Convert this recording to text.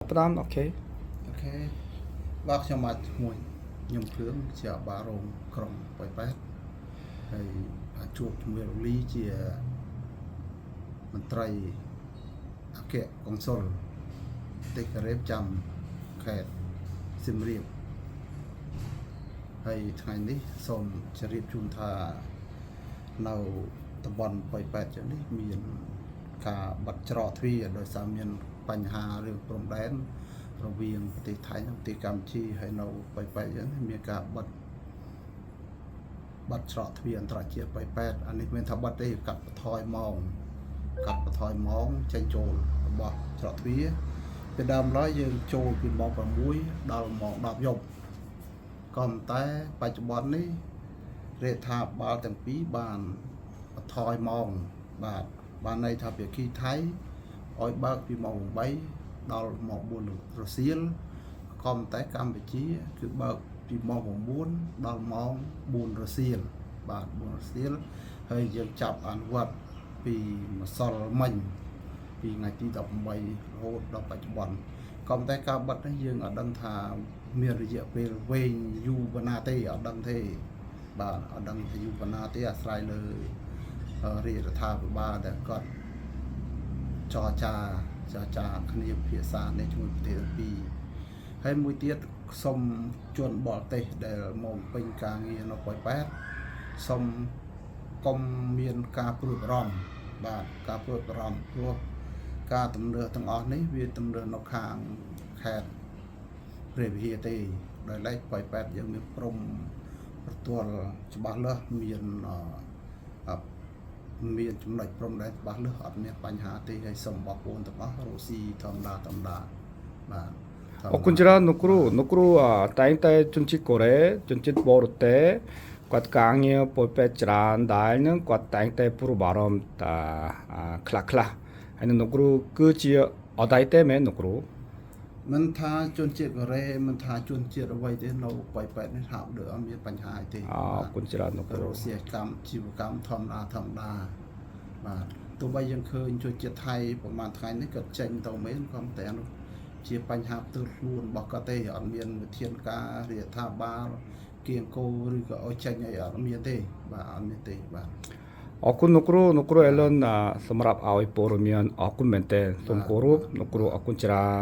ផ្ដើម OK. OK បាទខ្ញុំបាទឈ្មោះខ្ញុំគ្រឿងជាអបារោងក្រុងប៉ោយប៉ែតហើយបាទជួបជាមួយលោកលីជាមន្ត្រីអគ្គកុងស៊ុលប្រទេសកូរ៉េប្រចាំខេត្តសៀមរាបហើយថ្ងៃនេះសូមជម្រាបជូនថានៅតំបន់ប៉ោយប៉ែតចឹងនេះមានការបិទច្រកទ្វារដោយសារមានបញ្ហារឿងព្រំដែន រវាងប្រទេសថៃនិងប្រទេសកម្ពុជាហើយនៅប៉ោយប៉ែតចឹងមានការបិទបិទច្រកទ្វារអន្តរជាតិប៉ោយប៉ែតអានេះមិនថាបិទទេកាត់បន្ថយម៉ោងកាត់បន្ថយម៉ោងចេញចូលរបស់ច្រកទ្វារពីដើមឡើយយើងចូលពីម៉ោង6ដល់ម៉ោង10យប់ក៏ប៉ុន្តែបច្ចុប្បន្ននេះរដ្ឋាភិបាលទាំងពីរបានបន្ថយម៉ោងបាទបានន័យថាភាគីថៃឲ្យបើកពីម៉ោង8ដល់ម៉ោង4រសៀលក៏ប៉ុន្តែកម្ពុជាគឺបើកពីម៉ោង9ដល់ម៉ោង4រសៀលបាទ4រសៀលហើយយើងចាប់អនុវត្តពីម្សិលមិញពីថ្ងៃទី18រហូតដល់បច្ចុប្បន្នក៏ប៉ុន្តែការបិទនេះយើងអត់ដឹងថាមានរយៈពេលវែងយូរប៉ុណ្ណាទេអត់ដឹងទេបាទអត់ដឹងថាយូរប៉ុណ្ណាទេអាស្រ័យលើរាជរដ្ឋាភិបាលដែលគាត់ ចរចាចរចាគ្នាភាសានេះជាមួយប្រទេសទាំងពីរហើយមួយទៀតសូមជនបរទេសដែលមកពេញការងារនៅប៉ោយប៉ែតសូមកុំមានការព្រួយបារម្ភបាទការព្រួយបារម្ភព្រោះការទំនើទាំងអស់នេះវាទំនើនៅខាងខេត្តព្រះវិហារទេដោយឡែកប៉ោយប៉ែតយើងមានព្រំប្រទល់ច្បាស់លាស់មានអឺ មានចំណុចព្រំដែនច្បាស់លាស់អត់មានបញ្ហាទេហើយសូមបងប្អូនទាំងអស់រកស៊ីធម្មតាធម្មតាបាទធម្ម អរគុណ តា ច្រើនលោកគ្រូលោកគ្រូអតែងតែជនជាតិកូរ៉េជនជាតិបរទេសគាត់ការងារប៉ោយប៉ែតច្រើនដែរហ្នឹងគាត់តែងតែព្រួយបារម្ភតាអាខ្លះខ្លះហើយនឹងលោកគ្រូគឺជាអត់ដែរទេមែនលោកគ្រូ មិនថាជនជាតិកូរ៉េមិនថាជនជាតិអ្វីទេនៅប៉ោយប៉ែតនេះហាក់ដូចអត់មានបញ្ហាអីទេ អរគុណច្រើនលោកគ្រូ រកស៊ីកម្មជីវកម្មធម្មតាធម្មតាបាទទោះបីយើងឃើញជនជាតិថៃប្រហែលថ្ងៃនេះគាត់ចេញទៅមែនក៏តែនោះជាបញ្ហាផ្ទាល់ខ្លួនរបស់គាត់ទេអត់មានវិធានការរាជរដ្ឋាភិបាលគៀងគោឬក៏ឲ្យចេញអីអត់មានទេបាទអត់មានទេបាទ អរគុណលោកគ្រូលោកគ្រូអេលិនសម្រាប់ឲ្យព័ត៌មានអរគុណមែនទែនសូមគោរពលោកគ្រូអរគុណច្រើន។